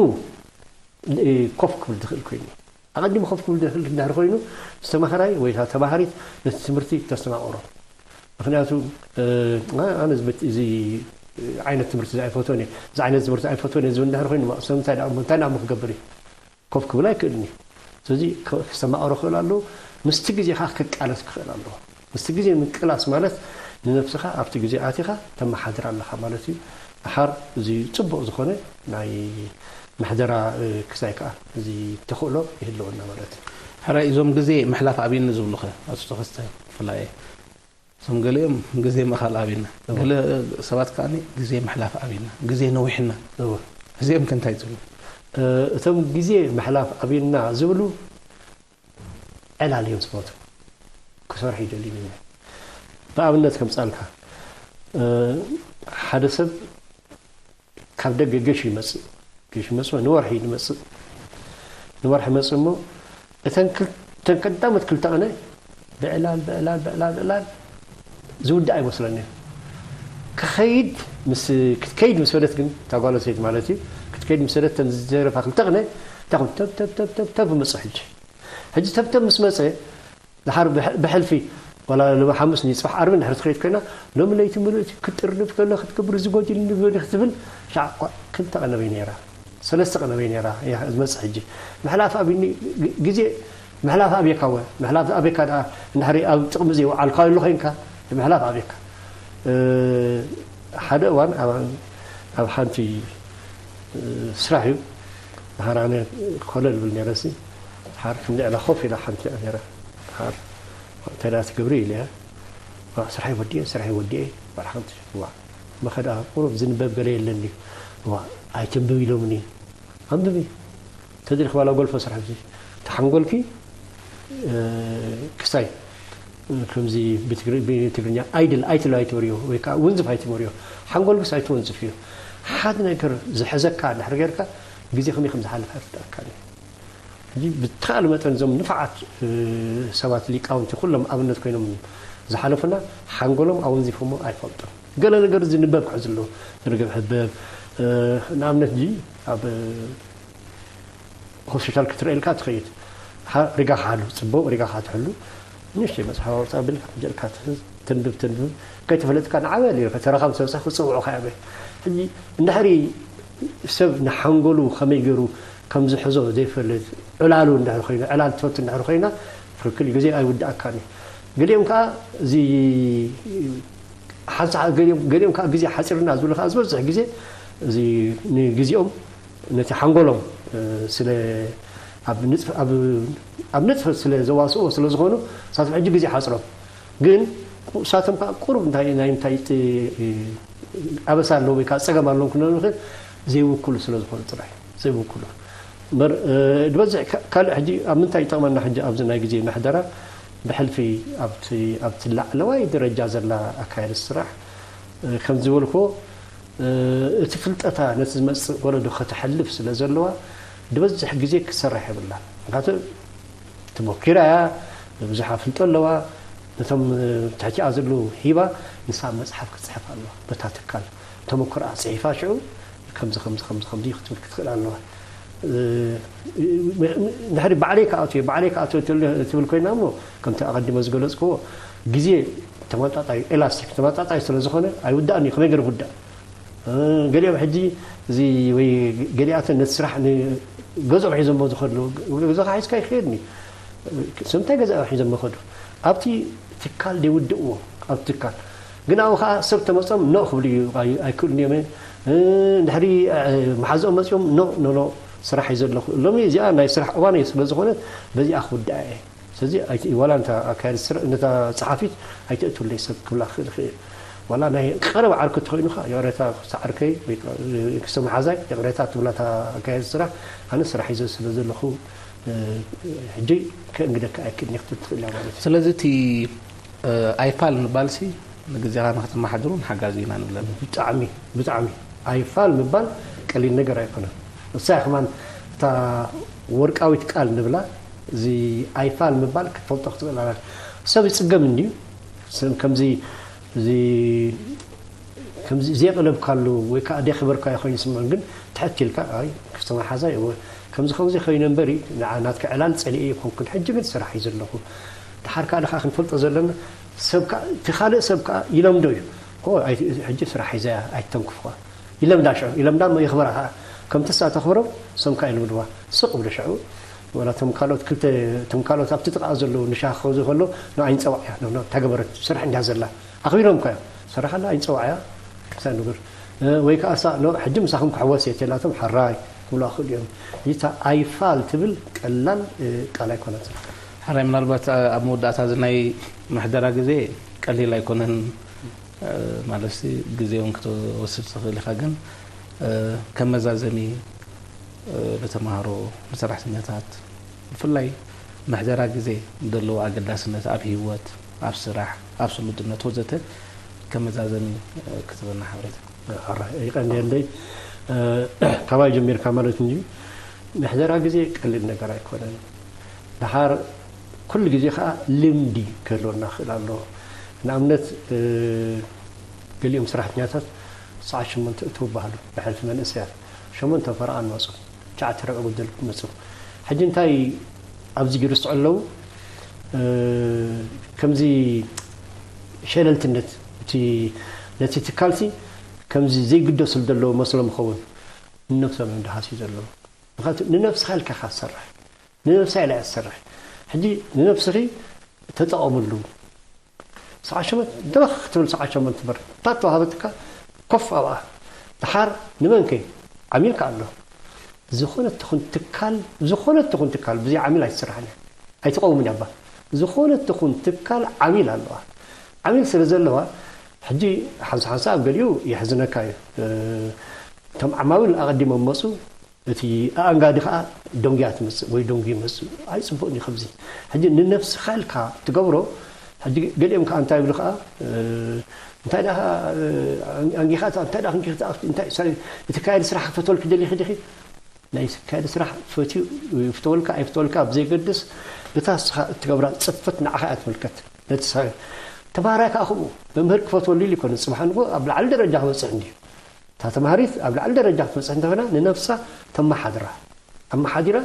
ኮፍ ክብል ዝኽእል ኮይኑ ኣቐዲሙ ኮፍ ክብል ዝኽእል እንድሕር ኮይኑ ዝተምሃራይ ወይ ተምሃሪት ነቲ ትምህርቲ ተስተማቕሮ። ምክንያቱ ኣነ እዚ ዓይነት ትምህርቲ ኣይፈትወን እየ፣ እዚ ዓይነት ትምህርቲ ኣይፈትወን እየ ዝብል እንድሕር ኮይኑ ሰብ እንታይ እንታይ ንኣሞ ክገብር እዩ? ኮፍ ክብል ኣይክእልን እዩ። ስለዚ ክስተማቕሮ ክእል ኣለዎ። ምስቲ ግዜ ከዓ ክቃለስ ክኽእል ኣለዎ። ምስቲ ግዜ ምቅላስ ማለት ንነብስኻ ኣብቲ ግዜ ኣቲኻ ተመሓድር ኣለኻ ማለት እዩ። ድሓር እዚ ፅቡቕ ዝኾነ ናይ ምሕደራ ክሳይ ከዓ እዚ ተኽእሎ ይህልወና ማለት እዩ። ሕራይ እዞም ግዜ ምሕላፍ ኣብይኒ ዝብሉኸ ኣቶ ተኸስተ ብፍላይ እዞም ገሊኦም ግዜ ምእኻል ኣብይና፣ እወ። ገለ ሰባት ከዓ ግዜ ምሕላፍ ኣብይና፣ ግዜ ነዊሕና። እወ። እዚኦም ከ እንታይ ትብሉ? እቶም ግዜ ምሕላፍ ኣብይና ዝብሉ ዕላል እዮም ዝፈትዉ። ክሰርሑ ይደልዩ እዮም። ንኣብነት ከምፃልካ ሓደ ሰብ ካብ ደገ ገሽ ይመፅእ። ገሽ ይመፅእ ንወርሒ ይመፅእ። ንወርሒ መፅእ እሞ እተን ክል- እተን ቀዳሞት ክልተ ቀነ ብዕላል ብዕላል ብዕላል ብዕላል ዝውዳእ ኣይመስለኒ እዩ። ክኸይድ ምስ ክትከይድ ምስ በለት ግን እታ ጓል ኣንስተይቲ ማለት እዩ ክትከይድ ምስ በለት እተን ዝተረፋ ክልተ ቀነ እንታይ ኮን ተብ ተብ ተብ ተብ ተብ ይመፅእ ሕጂ ሕጂ ተብ ተብ ምስ መፀ ድሓር ብሕልፊ ዋላ ሎሚ ሓሙስ ንፅባሕ ዓርቢ እንድሕር ትኸይድ ኮይና ሎሚ ለይቲ ምሉእ እቲ ክትጥርንፍ ከሎ ክትገብር እዚ ጎዲልኒ ክትብል ሻዕ ክልተ ቀነ በይ ነይራ ሰለስተ ቀነ በይ ነይራ እያ ዝመፅእ ሕጂ ምሕላፍ ኣብኒ ግዜ ምሕላፍ ኣብየካ ወ ምሕላፍ ኣብየካ ደኣ እንድሕር ኣብ ጥቕሚ ዘይወዓልካሉ ኮይንካ ምሕላፍ ኣብየካ ሓደ እዋን ኣብ ሓንቲ ስራሕ እዩ ድሓር ኣነ ኮለል ብል ነይረ ሲ ድሓር ክንዲ ዕላ ኮፍ ኢላ ሓንቲ እያ ነይራ ድሓር እንታይ ደኣ ትገብሪ ኢለያ ስራሕ ወዲኤ ስራሕ ወዲኤ በል ሓንቲ ዋ መኸዳ ቁሩብ ዝንበብ ገለ የለን ድዩ ዋ ኣይትንብብ ኢሎምኒ ኣንብቢ ተደሊኺ ዋላ ጎልፎ ስራሕ ተሓንጎልኪ ክስታይ ከምዚ ብትግርኛ ኣይድል ኣይትሎ ኣይትበርዮ ወይ ከዓ ውንዝፍ ኣይትበርዮ ሓንጎልክስ ኣይትወንዝፍ እዩ ሓደ ነገር ዝሕዘካ እንድሕር ጌርካ ግዜ ከመይ ከም ዝሓልፍ ኣይርድኣካን እዩ ሕጂ ብተኻእለ መጠን እዞም ንፋዓት ሰባት ሊቃውንቲ ኩሎም ኣብነት ኮይኖም ዝሓለፉና ሓንጎሎም ኣወንዚፎሞ ኣይፈልጡን ገለ ነገር ዝንበብ ክሕዝ ኣለዎ ዝርግብ ሕበብ ንኣብነት ጂ ኣብ ሆስፒታል ክትርእየልካ ትኸይድ ሪጋ ክሓሉ ፅቡቅ ሪጋ ክትሕሉ ንእሽተይ መፅሓፍ ኣውፅኣ ብል ጀልካ ትሕዝ ትንብብ ትንብብ ከይተፈለጥካ ንዓበ ሊረ ከተረኻብ ሰብሳ ክፅውዑ ከያበ ሕጂ እንድሕሪ ሰብ ንሓንጎሉ ከመይ ገይሩ ከም ዝሕዞ ዘይፈልጥ ዕላሉ እንድሕር ኮይኑ ዕላል ትፈቱ እንድሕር ኮይና ትክክል ግዜ ኣይውድኣካን እዩ ገሊኦም ከዓ እዚ ሓንሳ ገሊኦም ገሊኦም ከዓ ግዜ ሓፂርና ዝብሉ ከዓ ዝበዝሕ ግዜ እዚ ንግዜኦም ነቲ ሓንጎሎም ስለ ኣብ ንጥፈት ስለ ዘዋስኦ ስለ ዝኾኑ ሳቶም ሕጂ ግዜ ሓፅሮም ግን ንሳቶም ከዓ ቁሩብ እንታይ ናይ እንታይ ጥ- ኣበሳ ኣለዎም ወይ ከዓ ፀገም ኣለዎም ክንብል ንኽእል ዘይውክሉ ስለ ዝኾኑ ጥራይ ዘይውክሉ እምበር ድበዝሕ ካልእ ሕጂ ኣብ ምንታይ ይጠቕመና ሕጂ ኣብዚ ናይ ግዜ ምሕደራ ብሕልፊ ኣብቲ ኣብቲ ላዕለዋይ ደረጃ ዘላ ኣካየዲ ስራሕ ከም ዝበልኩዎ እቲ ፍልጠታ ነቲ ዝመፅእ ወለዶ ከተሕልፍ ስለ ዘለዋ ድበዝሕ ግዜ ክሰርሕ የብላ ምክንያቱ ተሞኪራ እያ ብዙሕ ኣፍልጦ ኣለዋ ነቶም ትሕቲኣ ዘለዉ ሂባ ንሳ መፅሓፍ ክትፅሕፍ ኣለዋ በታ ትካል ተሞክሮኣ ፅሒፋ ሽዑ ከምዚ ከምዚ ከምዚ ከምዚ ክትብል ክትኽእል ኣለዋ ድሕሪ ባዕለይ ክኣትዮ ባዕለይ ክኣትዮ ትብል ኮይና እሞ ከምቲ ኣቐዲመ ዝገለፅክዎ ግዜ ተመጣጣዩ ኤላስቲክ ተመጣጣዩ ስለ ዝኾነ ኣይውዳእን እዩ ከመይ ገይሩ ክውዳእ ገሊኦም ሕጂ እዚ ወይ ገሊኣተን ነቲ ስራሕ ገዝኦም ሒዞሞ ዝኸዱ ገዛኻ ሒዝካ ይኽየድኒ ሰምታይ ገዛ ሒዞሞ ይኸዱ ኣብቲ ትካል ደይውድእዎ ኣብቲ ትካል ግን ኣብኡ ከዓ ሰብ ተመፆም ኖ ክብሉ እዩ ኣይክእሉን እዮም ድሕሪ መሓዝኦም መፂኦም ኖ ኖ ኖ ስራሕ እዩ ዘለኹ ሎሚ እዚኣ ናይ ስራሕ እዋን እዩ ስለ ዝኾነት በዚኣ ክውድኣ እየ ስለዚ ዋላ ነታ ኣካያዲ ስራሕ ነታ ፀሓፊት ኣይተእትውለይ ሰብ ክብላ ክኽእል ይኽእል ዋላ ናይ ቀረብ ዓርኪ ተኾይኑ ከዓ ይቕሬታ ክስተ ዓርከይ ወይ ክስተ መሓዛይ ይቕሬታ ትብላ እታ ኣካያዲ ስራሕ ኣነ ስራሕ ሒዘ ስለ ዘለኹ ሕጂ ከእንግደካ ኣይክእልን ክትብል ትኽእል እያ ማለት እዩ ስለዚ እቲ ኣይፋል ምባልሲ ንግዜኻ ንክትመሓድሩን ሓጋዚ ኢና ንብለና ብጣዕሚ ብጣዕሚ ኣይፋል ምባል ቀሊል ነገር ኣይኮነን እሳ ከማን እታ ወርቃዊት ቃል ንብላ እዚ ኣይፋል ምባል ክትፈልጦ ክትኽእል ኣላ ሰብ ይፅገም እንድዩ ከምዚ እዚ ከምዚ ዘየቕለብካሉ ወይ ከዓ ደይኽበርካዮ ኮይኑ ይስምዑን ግን ትሕት ኢልካ ኣይ ክፍተ መሓዛ እወ ከምዚ ከምዚ ኮይነ እምበሪ ንዓ ናትካ ዕላል ፀሊኤ ይኮንኩን ሕጂ ግን ስራሕ እዩ ዘለኹ ድሓር ከዓ ንካ ክንፈልጦ ዘለና ሰብ ከዓ እቲ ካልእ ሰብ ከዓ ይለምዶ እዩ ሕጂ ስራሕ ሒዘያ ኣይተንክፍኳ ይለምዳ ሽዑ ይለምዳ እሞ የኽብራ ከዓ ከምቲ እሳ ተኽብሮ እሶም ከዓ ይልምድዋ ስቕ ብሎ ሽዑ ወላ እቶም ካልኦት ክልተ እቶም ካልኦት ኣብቲ ጥቓ ዘለዉ ንሻሂ ክኸውዚ ከሎ ንዓ ይንፀዋዕ እያ ንብሎ እንታይ ገበረት ትሰርሕ እንድያ ዘላ ኣኽቢሮም እኳ እዮም ሰራሓላ ኣይንፀዋዕያ ክሳብ ንግር ወይ ከዓ ሳ ኖ ሕጂ ምሳኹም ክሕወስ እየ ተላቶም ሓራይ ክብሉ ኣኽእሉ እዮም እታ ኣይፋል ትብል ቀላል ቃል ኣይኮነትን ሓራይ ምናልባት ኣብ መወዳእታ እዚ ናይ ምሕደራ ግዜ ቀሊል ኣይኮነን ማለት ሲ ግዜ እውን ክትወስድ ትኽእል ኢኻ ግን ከም መዛዘሚ ንተምሃሮ ንሰራሕተኛታት ብፍላይ ምሕደራ ግዜ ዘለዎ ኣገዳስነት ኣብ ህይወት፣ ኣብ ስራሕ፣ ኣብ ስሉጥነት ወዘተ ከም መዛዘሚ ክትህበና ሓበሬታ። ሕራይ፣ ይቐንየለይ። ካባይ ጀሚርካ ማለት እንጂ ምሕደራ ግዜ ቀሊል ነገር ኣይኮነን። ደሓር ኩሉ ግዜ ከዓ ልምዲ ክህልወና ክእል ኣለዎ። ንኣብነት ገሊኦም ሰራሕተኛታት ሰዓት ሸሞንተ እትው በሃሉ ብሕልፊ መንእሰያት ሸሞንተ ፈረቓ ንመፁ ትሽዓተ ረብዒ ጉደል ክትመፁ ሕጂ እንታይ ኣብዚ ይርስዑ ኣለዉ ከምዚ ሸለልትነት እቲ ነቲ ትካልሲ ከምዚ ዘይግደሱ ዘለዉ መስሎም ይኸውን ንነብሶም እዮም ድሃስዩ ዘለዉ ምክንያቱ ንነብስኻ ኢልካ ኢኻ ትሰርሕ ንነብሳ ኢላ እያ ትሰርሕ ሕጂ ንነብስኺ ተጠቐምሉ ሰዓት ሸሞንተ ደበኽ ክትብል ሰዓት ሸሞንተ ትበር እታ ተዋሃበትካ ኮፍ ኣብኣ ድሓር ንመንከ ዓሚልካ ኣሎ ዝኾነት ትኹን ትካል ዝኾነት ትኹን ትካል ብዘይ ዓሚል ኣይትስራሕን እያ ኣይትቐውምን እያ እባ ዝኾነት ትኹን ትካል ዓሚል ኣለዋ ዓሚል ስለ ዘለዋ ሕጂ ሓንሳ ሓንሳ ኣብ ገሊኡ የሕዝነካ እዩ እቶም ዓማዊል ኣቐዲሞም መፁ እቲ ኣኣንጋዲ ከዓ ደንጉያ ትመፅእ ወይ ደንጉ ይመፅእ ኣይፅቡቅን እዩ ከምዚ ሕጂ ንነብስካ ኢልካ ትገብሮ ሕጂ ገሊኦም ከዓ እንታይ ይብሉ ከዓ እንታይ ዳ ኣንጊኻ እንታይ ዳ ክንኪ እንታይ እንታይ እቲ ካየድ ስራሕ ክፈተልክ ደሊኺ ዲኺ ናይ ካየድ ስራሕ ፈትዩ ይፍተወልካ ኣይፍተወልካ ብዘይገድስ እታ ስኻ እትገብራ ፅፈት ንዓኻ እያ ትምልከት ነቲ ተማሃራይ ከዓ ከምኡ መምህር ክፈትወሉ ኢሉ ይኮነ ፅባሕ ንጎ ኣብ ላዕሊ ደረጃ ክበፅሕ እንድዩ እታ ተማሃሪት ኣብ ላዕሊ ደረጃ ክትበፅሕ እንተኾይና ንነብሳ ተመሓድራ ኣመሓዲራ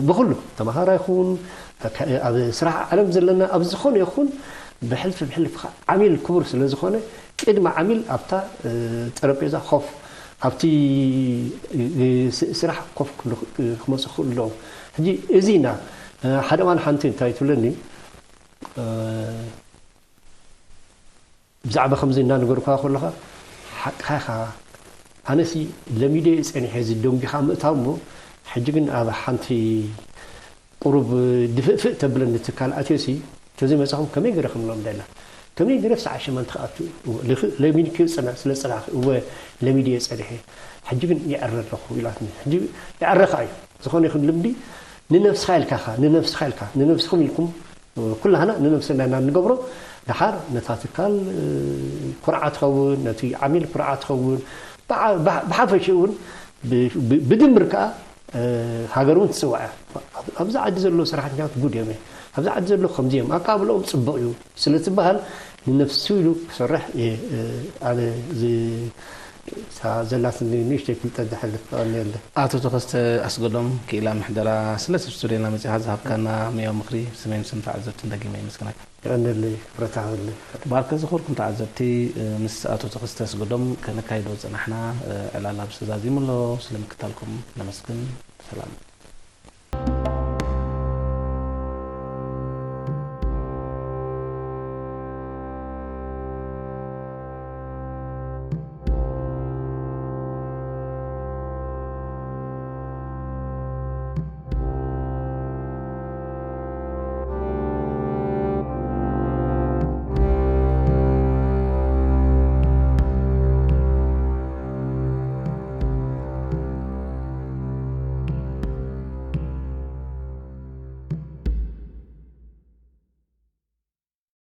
ብኩሉ ተመሃራ ይኹን ኣብ ስራሕ ዓለም ዘለና ኣብ ዝኾነ ይኹን ብሕልፊ ብሕልፊ ዓሚል ክቡር ስለ ዝኾነ ቅድሚ ዓሚል ኣብታ ጠረጴዛ ኮፍ ኣብቲ ስራሕ ኮፍ ክመፁ ክኽእሉ ኣለዎም ሕጂ እዚ ኢና ሓደ እዋን ሓንቲ እንታይ ትብለኒ ብዛዕባ ከምዚ እናነገርኳ ከለኻ ሓቅኻ ኢኻ ኣነሲ ለሚደ እየ ፀኒሐ እዚ ደንጊኻ ምእታው እሞ ሕጂ ግን ኣብ ሓንቲ ቁሩብ ድፍእፍእ ተብለኒ ትካል ኣትዮሲ ተዘይመጻኹም ከመይ ገይረ ክምሎም ደላ? ከመይ ገይረ ሰዓት ሸሞንተ ክኣቱ? እወ፣ ልኽ-፣ ለሚድኪ ጽና-፣ ስለ ጽናሕኪ፣ እወ፣ ለሚድየ ጸኒሐ። ሕጂ ግን ይዕረ ኣለኹ ኢላትኒ። ሕጂ ይዕረ ከኣ እዩ። ዝኾነ ይኹን ልምዲ ንነብስኻ ኢልካ ኢኻ፣ ንነብስኻ ኢልካ፣ ንነብስኹም ኢልኩም፣ ኩላህና ንነብስና ኢና እንገብሮ። ደሓር ነታ ትካል፣ እ፣ ኩርዓት ትኸውን፣ ነቲ ዓሚል ኩርዓት ትኸውን። ብዓ-፣ ብሓ-፣ ብሓፈሽኡ እውን ብ-፣ ብ-፣ ብድምር ከኣ፣ እ፣ ሃገር እውን ትጽዋዕ እያ። ኣብ-፣ ኣብዚ ዓዲ ዘለዉ ሰራሕተኛታት ጉድ እዮም። ኣብዚ ዓዲ ዘለዉ ከምዚ እዮም። ኣቀባብላኦም ጽቡቕ እዩ ስለ ትበሃል ንነፍሱ ኢሉ ክሰርሕ እየ፣ እ፣ ኣነ ዝ-፣ እታ ዘላትኒ ንእሽተይ ፍልጠት ዘሕልፍ። የቐንየለይ። ኣቶ ተኸስተ ኣስገዶም፣ ክኢላ ምሕደራ፣ ስለቲ ኣብ ስቱድዮና መጺኻ ዝሃብካና ሙያዊ ምኽሪ ብስመይን ብስም ተዓዘብትን ደጊመ የመስግነካ። የቐንየለይ፣ ክብረት ይሃበለይ። ባርከ ዝኸበርኩም ተዓዘብቲ፣ ምስ ኣቶ ተኸስተ ኣስገዶም ከነካይዶ ዝጸናሕና ዕላል ኣብዚ ተዛዚሙ ኣሎ። ስለ ምክታልኩም ነመስግን። ሰላም።